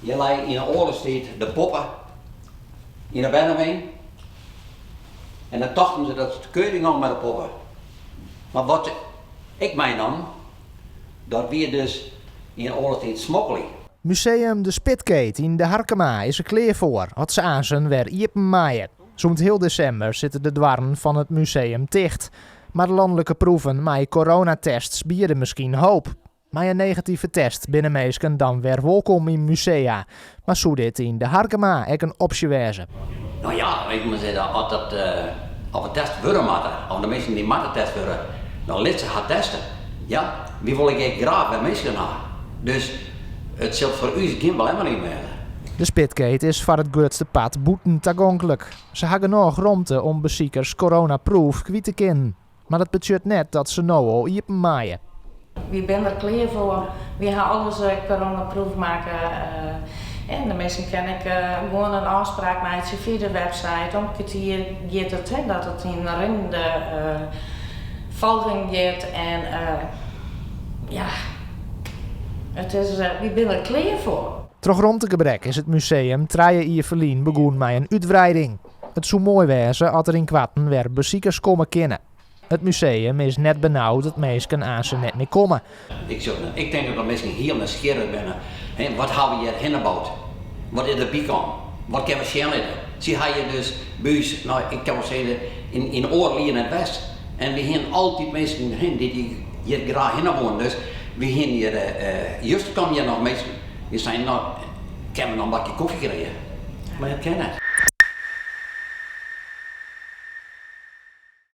Hjir lei yn 'e oarlochstiid de poppe yn 'e wennewein en dan tochten se dat it keurich gong mei de poppe. Mar wat se ek meinommen, dat wie dus yn 'e oarlochstiid smokkelje. Museum De Spitkeet yn De Harkema is der klear foar as se aansen wer iepen meie. Sûnt heal desimber sitte de doarren fan it museum ticht. Mar de lanlike proeven mei coronatests biede miskien hoop. Mei in negative test binne minsken dan wer wolkom yn musea. Mar soe dit yn De Harkema ek in opsje wêze? No ja, ik moat sizze, as dat of we test wurde moatte, of de minsken dy moatte test wurde, dan lit se har teste. Ja, wy wolle ek graach wer minsken ha. Dus it sil foar ús gjin belemmering wêze. De Spitkeet is foar it grutste part bûten tagonklik. Se ha genôch romte om besikers coronaproof kwyt te kinnen. Mar dat betsjut net dat se no al iepen meie. Wy binne der klear foar. Wy ha alles coronaproof makke. En de minsken kinne ek gewoan in ôfspraak meitsje fia de website. Om kertier giet it, hè, dat it yn rinnende folging giet. En ja, it is, wy binne der klear foar. Troch romtegebrek is it museum 3 jier ferlyn begûn mei in útwreiding. It soe moai wêze as der ynkoarten wer besikers komme kinne. It museum is net benaud dat minsken aansen net mear komme. Ik sjoch net. Ik tink dat de minsken hiel nijsgjirrich binne. Wat hawwe we hjir hinne boud? Wat is der bykaam? Wat kinne we sjen litte? Sy ha hjir dus by ús, no ik kin wol sizze, yn oardel jier net west. En wy hienen altyd minsken dy't hjir graach hinne woenen. Dus wy hienen hjir, juster kamen hjir noch minsken, dy seinen, no, kinne we noch in bakje kofje krije? Mar dat kin net.